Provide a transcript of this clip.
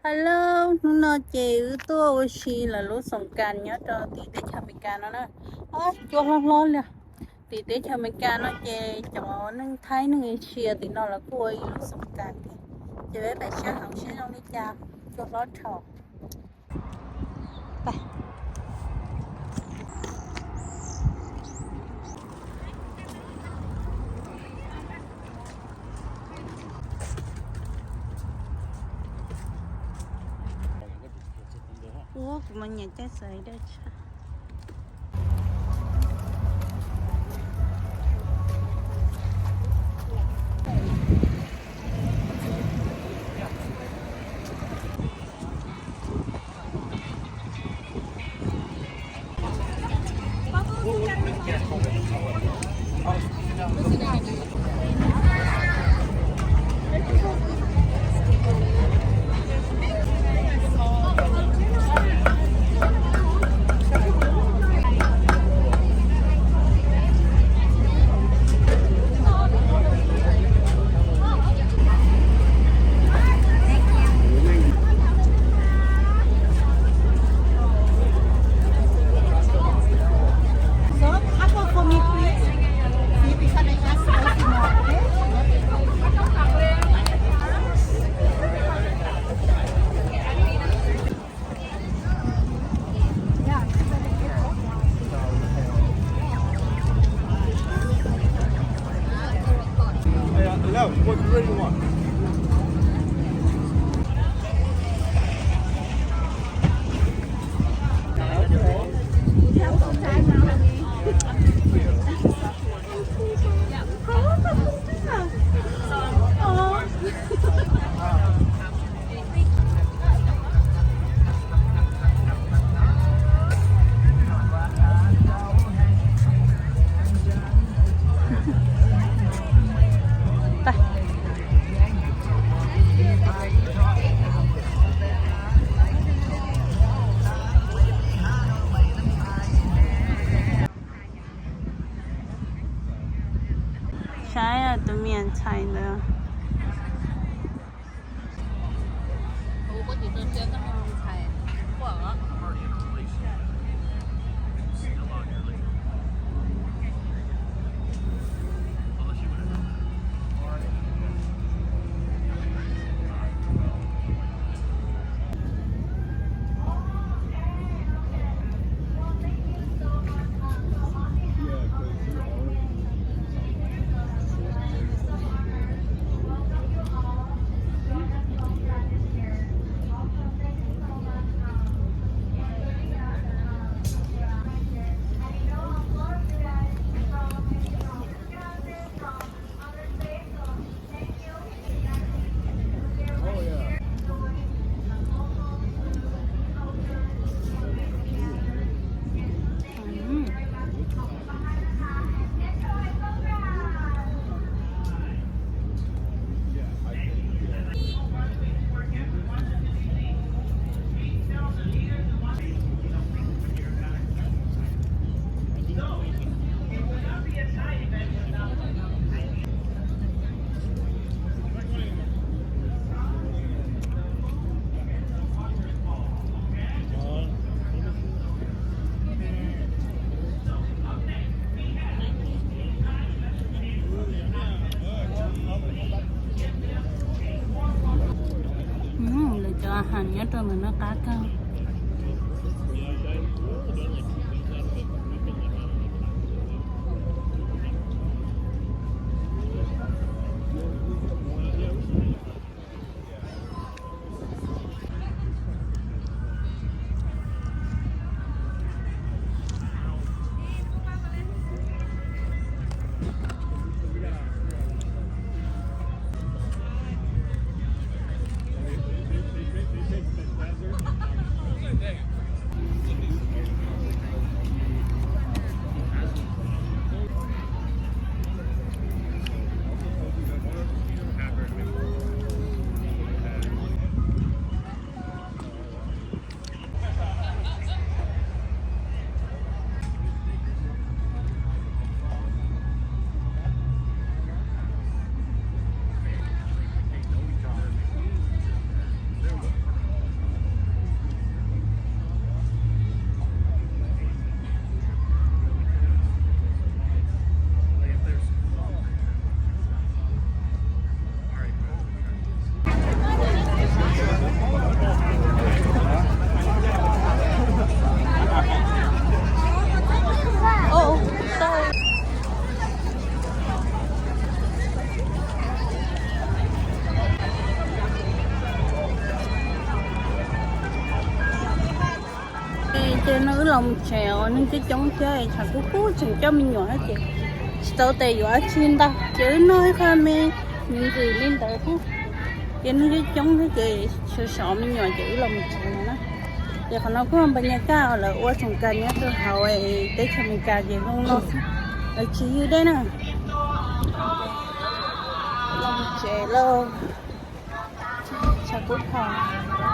Hello, hnub no ces wb tuaj ua si lawv lub xoom kas nyob rau tim teb chaws Amelikas no na. Cua hlob hlob li. Tim teb chaws Amelikas no ces cov neeg Thaib neeg Asia tim no lawv kuj ua ib lub xoom kas thiab. Ces peb pais saib hauv seb zoo li cas, cua hlob dhau. Ua kuv mas nyiam caij xav dawj tshaj. So, couple for me, please. See, because I just spicy more, okay? Saib tus me ntxhais ntawd. Lawv cov a has nyob rau ntawm no qab kawg. Ces no wb los mus tsev os, neeg coob coob thiab tshav kub kub tseem coj me nyuam thiab ces tsis tau tes yuav dab tsi ntag ces wb noj ib qho me me ntsis li ntawd thiab. Ces neeg coob coob thiab ces sov sov me nyuam ces wb los mus tsev no na. Ces qhov no kuj npa nyas kaj lawv ua tsoos kas nyob rau hauv teb chaws Amelikas ces zoo no xwb, lawv tsis ywj dej na. Los mus tsev lauj, tshav kub kawg.